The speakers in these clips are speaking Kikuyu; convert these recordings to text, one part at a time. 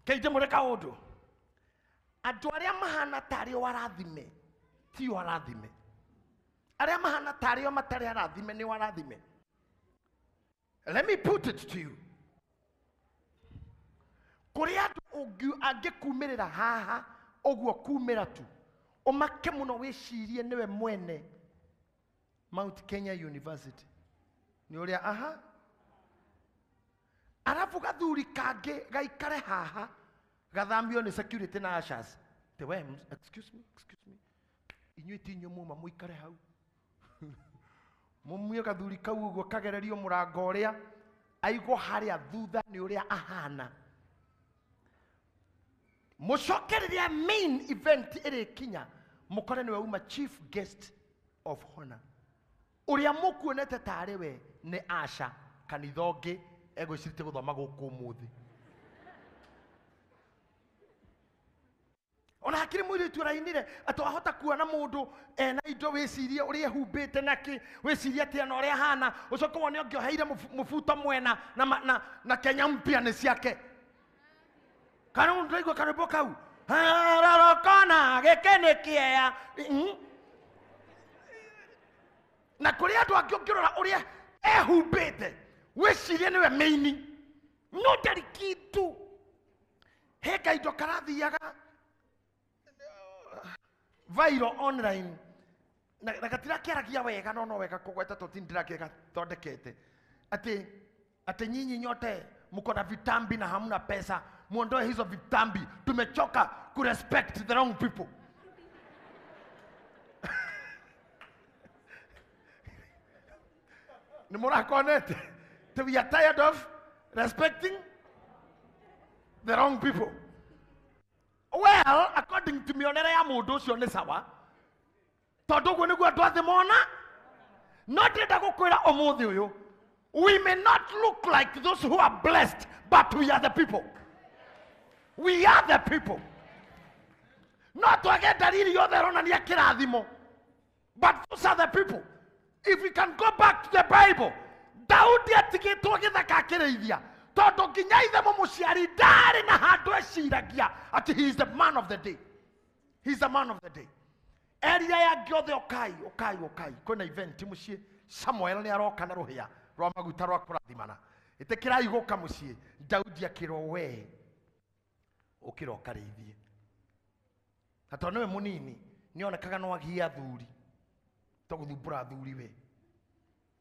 Keije mũre kaũndũ. Andũ arĩa mahana tarĩ o arathime ti o arathime. Arĩa mahana tarĩ o matarĩ arathime nĩ o arathime. Let me put it to you. Kũrĩ andũ angĩkumĩrĩra haha ũguo kumĩra tu ũmake mũno wĩcirie nĩwe mwene Mount Kenya University nĩ ũrĩa aha arabu gathuri kangĩ gaikare haha gathamio nĩ security na ushers te we excuse me, excuse me, inyuĩ ti inyuĩ muma mũikare hau mumie gathuri kau ũguo kagererio mũrango ũrĩa aigwo harĩa thutha nĩ ũrĩa ahana mũcoke rĩrĩa main event ĩrĩkinya mũkore nĩwe uma chief guest of honor ũrĩa mũkuonete tarĩ we nĩ Asha kanitha ũngĩ egwĩcirĩtie gũthoma gũkũ ũmũthĩ. Ona hakiri mũirĩtu arainire atĩ wahota kuona mũndũ ena indo wĩcirie ũrĩa ehumbĩte nakĩ wĩcirie atĩ ona ũrĩa ahana ũcoke wone ũngĩoheire mũbuto mwena na Kenya mpya nĩ ciake. Kana mũndũ ndaigua karwĩmbo kau hararokona gĩkĩ nĩ kĩea. Na kũrĩ andũ angĩ ũngĩrora ũrĩa ehumbĩte wĩcirie nĩwe mĩini no ndarĩ kĩndũ. He kaindo karathiaga viral online na gatirakĩaragia wega no no wega kũgweta tondũ ti ndĩrakĩgathondekete atĩ atĩ nyinyi nyote mko na vitambi na hamna pesa, muondoe hizo vitambi, tumechoka ku respect the wrong people. Ni mũrakonete we are tired of respecting the wrong people. Well, according to mĩonere ya mũndũ ũcio nĩ sawa tondũ ũguo nĩguo andũ othe mona. No ndĩrenda gũkwĩra ũmũthĩ ũyũ, we may not look like those who are blessed, but we are the people. We are the people. No twage ndariri yothe ĩronania kĩrathimo, but those are the people. If we can go back to the Bible, Daudi atigĩtwo gĩthaka akĩrĩithia tondũ nginya ithe mũmũciari ndarĩ na handũ eciragia atĩ he is the man of the day. He is the man of the day. Eria ya othe ũkai ũkai ũkai kwĩna event mũciĩ Samuel nĩ aroka na rũhĩa rwa maguta rwa kũrathimana ĩtĩkĩrai gũka mũciĩ. Daudi akĩrwo we ũkĩra ũkarĩithie, na tondũ nĩwe mũnini nĩonekaga no agie athuri to gũthumbũra athuri we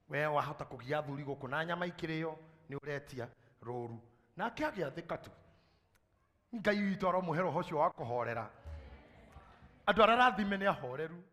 we wahota kũgia athuri gũkũ na nyama ikĩrĩo nĩ ũretia rũru nake agĩathĩka tu. Ngai witũ aromũhe roho ũcio wa kũhorera andũ arĩa arathime nĩ ahoreru.